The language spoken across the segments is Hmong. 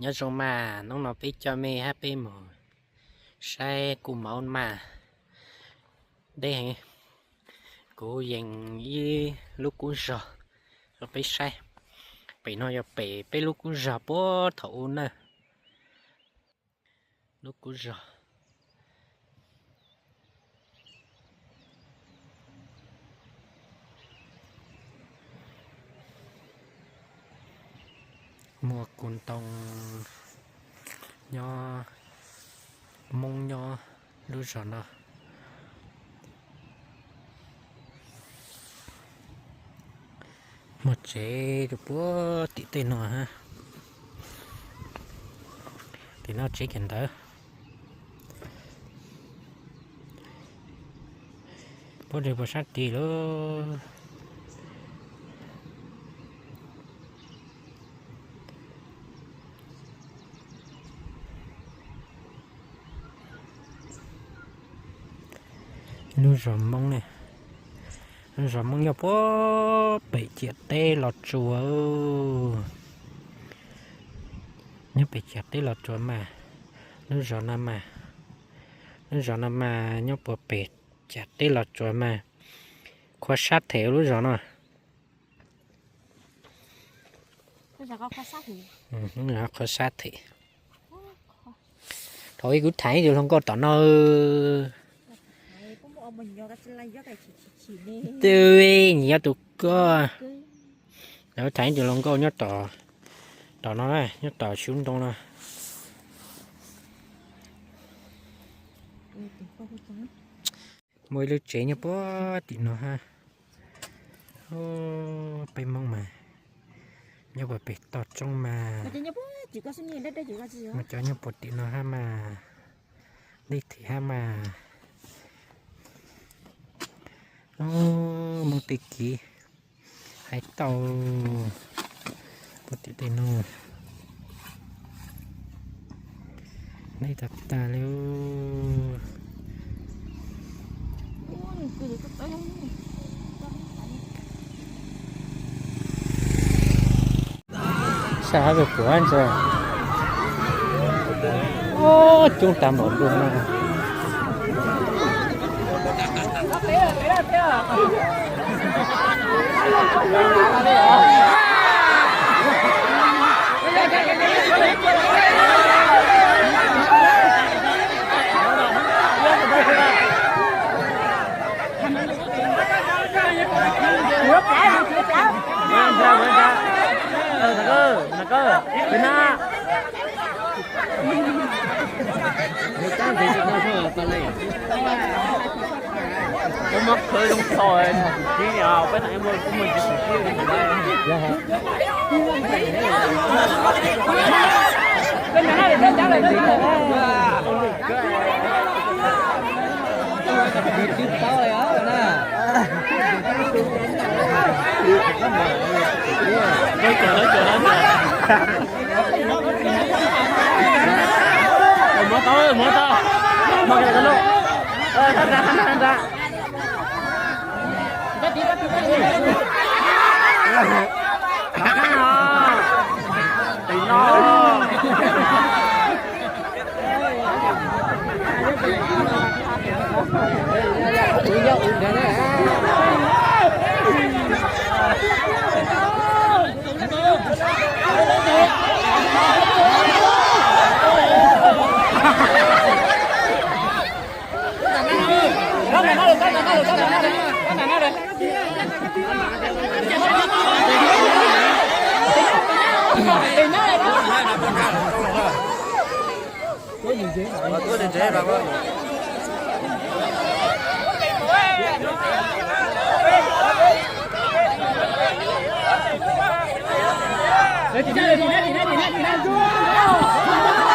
Nyob zoo mas, hnub no peb coj mej hab peb mus saib kub mauv mas deb heev. Kuv yees ib lub kub zog rau peb saib. Pem no yog pem peb lub kub zog puag thaum ub na. Lub kub zog. Muaj kuv ntoo nyob, Hmoob nyob lub zog no. Muaj tsev rau puag tim tej no hab. Tim no tsev kiag ntawd. Puab rau puag sab tid lawm. Lub zos Hmoob ne, lub zos Hmoob nyob puag pem ciam teb Los Tsuas. Nyob pem ciam teb Los Tsuas mas, lub zos no mas, lub zos no mas nyob puag pem ciam teb Los Tsuas mas, qhuav sab them lub zos no. Qhuav sab them. Thaum ub kuv tham ib tug hluas nkauj tom no. Twb nyiam tus ko. Kuv tham ib tug hluas nkauj nyob tom no, nyob tom xyuv ntoo no. Muaj ib lub tsev nyob puag tim no hab. Peb Hmoob mas nyob puag pem toj roob mas, muaj cov nyob puag tim no hab mas, deb them hab mas. Hmoob tej kev hais tau puag tim tej no. Deb tag tag li. Saib hab pem kuv ntsa. Coob tag npaum luaj na.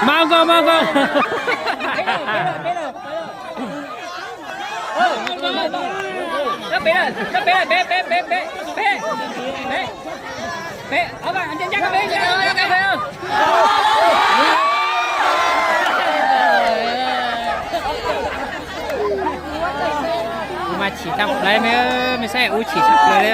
Mas nkaus, mas nkaus. Ub mas chim tshaj plaws me, mej saib ub chim tshaj plaws li.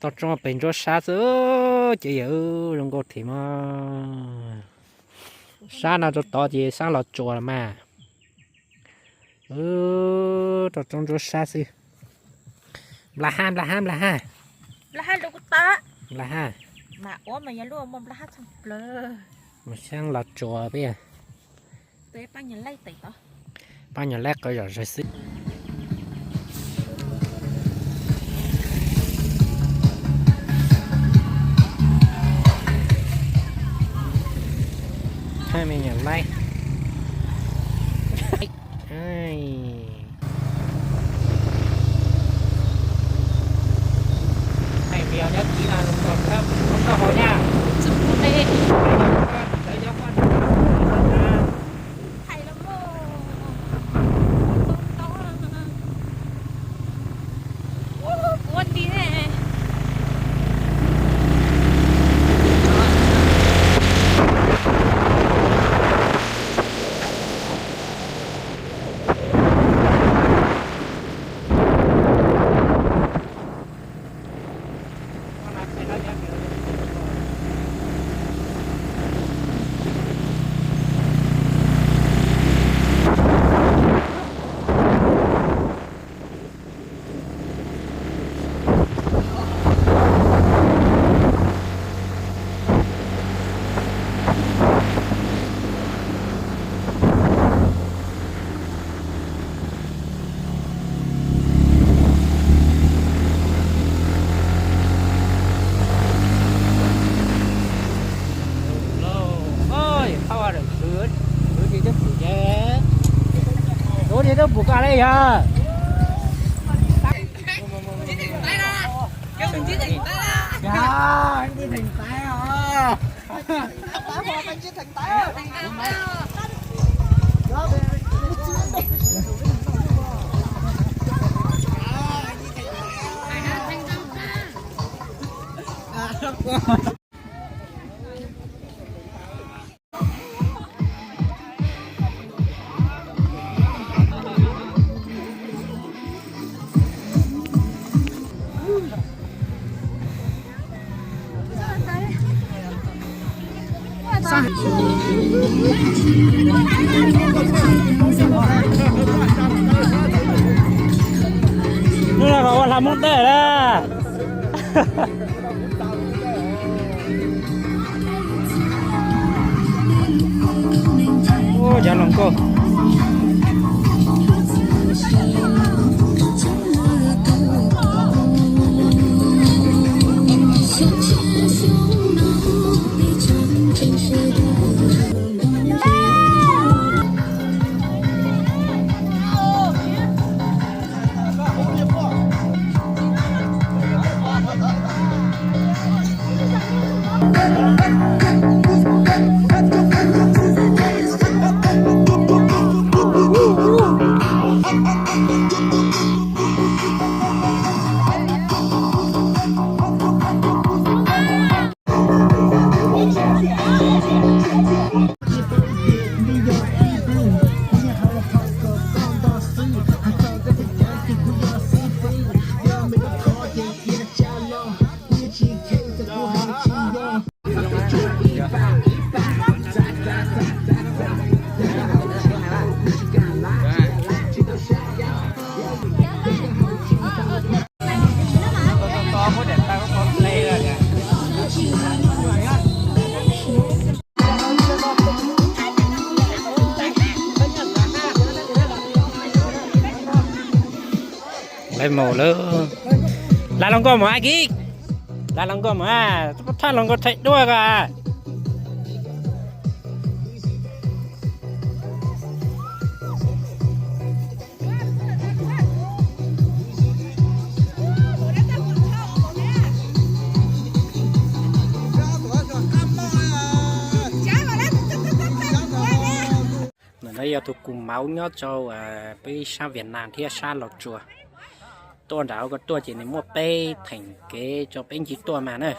Toj roob pem ntsuab sab xwb, ces yawm zoo nkauj thiab mas. Sab no rau tod ces sab Los Tsuas los mas. Toj roob ntsuab sab xwb. Nplas haj, nplas haj, nplas haj. Nplas haj. Mas ua mas yog lub ua nplas haj tshaj plaws. Mas sab Los Tsuas peb. Pab nyuam laib qhov zom zaws xwb. Pab me nyuam laib. Hnub no los ua hla Hmoob Dawb na. Ua cov hluas nkauj. Mus lawm. Laj los nkauj mus a Kib. Laj los nkauj mus a, thaj los nkauj thaij duaj ko. Ntawm no yog tus kus mauv nyob rau peb sab Việt Nam thiab sab Los Tsuas. Tuaj nram ub ko tuaj ces nws muaj peb theem kev rau peb ncig tuaj mas na.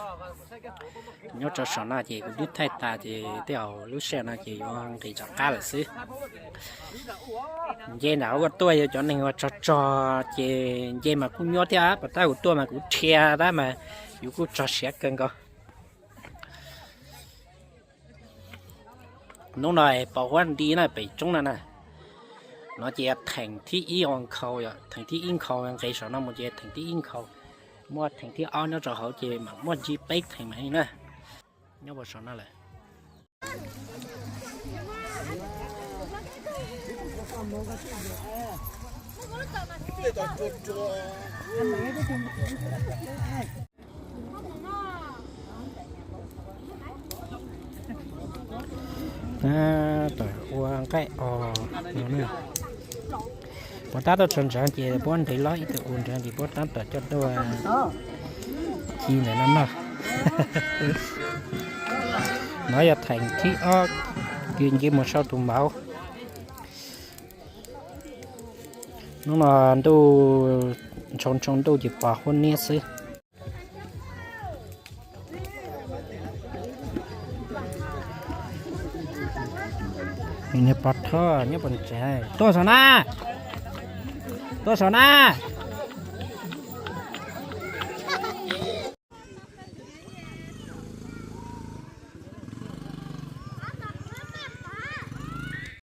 Nyob rau saum no ces kuv twb thaij tas ces tej zaum lub sij hawm no ces yuav nqis rov qab lawm xwb. Nce nram ub ko tuaj yog cov neeg uas tsog tsog ces nce mas kuj nyuaj thiab, pas tab kuv tuaj mas kuv dhia tab mas yus kuj tsog siav kawg nkaus. Hnub no pos huab nti na pem roob no na. No ces theem thib ib nkhaus, theem thib ib nkhaus nqis saum no mus ces theem thib ib nkhaus. Muaj theem thib ob nyob rau hauv ces mam muaj ntsib peb theem mas li na. Nyob puas saum no lawm. Tab tom ua nqaij os no. Puas tab tuaj tshov ntseev ces puab nqis lob ib tug u ntseev ces puab tab tom coj tuaj ci ntawm no noj. No yog theem thib ob, kws nce mus sau tus mauv. Hnub no ntuj ntshoo ntshoo ntuj ces pos huab niab xwb. Niag pog thoj nyob puag ntsa, tuaj saum na, tuaj saum na.